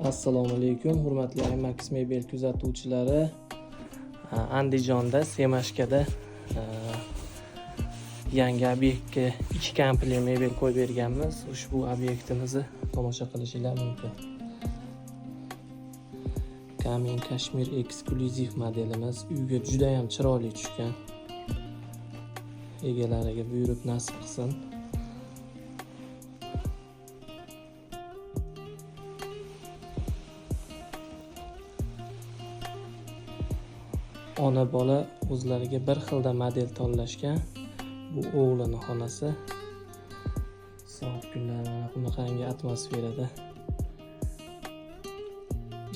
Assalomu alaykum, hurmatli IMAX mebel kuzatuvchilari. Andijonda, Semashkada yangi obyektga 2 komplekt mebel qo'yib berganmiz. Ushbu obyektimizni tomosha qilishinglar mumkin. Kamin Kashmir eksklyuziv modelimiz uyga juda ham chiroyli tushgan. Egalariga buyurib nasib qilsin. Ona bola o'zlariga bir xilda model tanlashgan. Bu o'g'lini xonasi. Sovuq kunlar mana bunaqangi atmosferada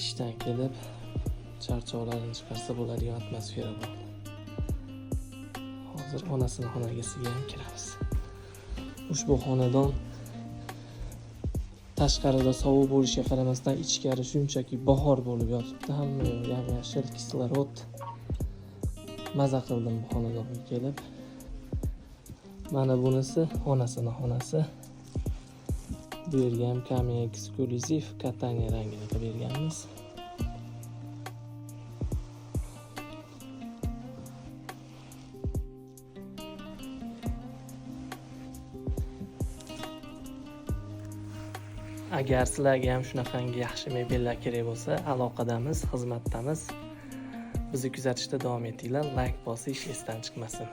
ishdan kelib charchoqlarini chiqarsa bo'ladigan atmosfera bo'ldi. Hozir onasini xonagisiga ham kiramiz. Ushbu xonadon tashqarida sovuq bo'lishiga qaramasdan ichkari shunchaki bahor bo'lib yotibdi. Hamma yoq yam-yashil, kislorod. Maza qildim bu xonadonga kelib. Mana bunisi onasini xonasi. Bu yerga ham kamin eksklyuziv kataniya rangini qilib berganmiz. Agar sizlarga ham shunaqangi yaxshi mebellar kerak bo'lsa, aloqadamiz, xizmatdamiz. Bizni kuzatishda davom etinglar, like bosish esdan chiqmasin.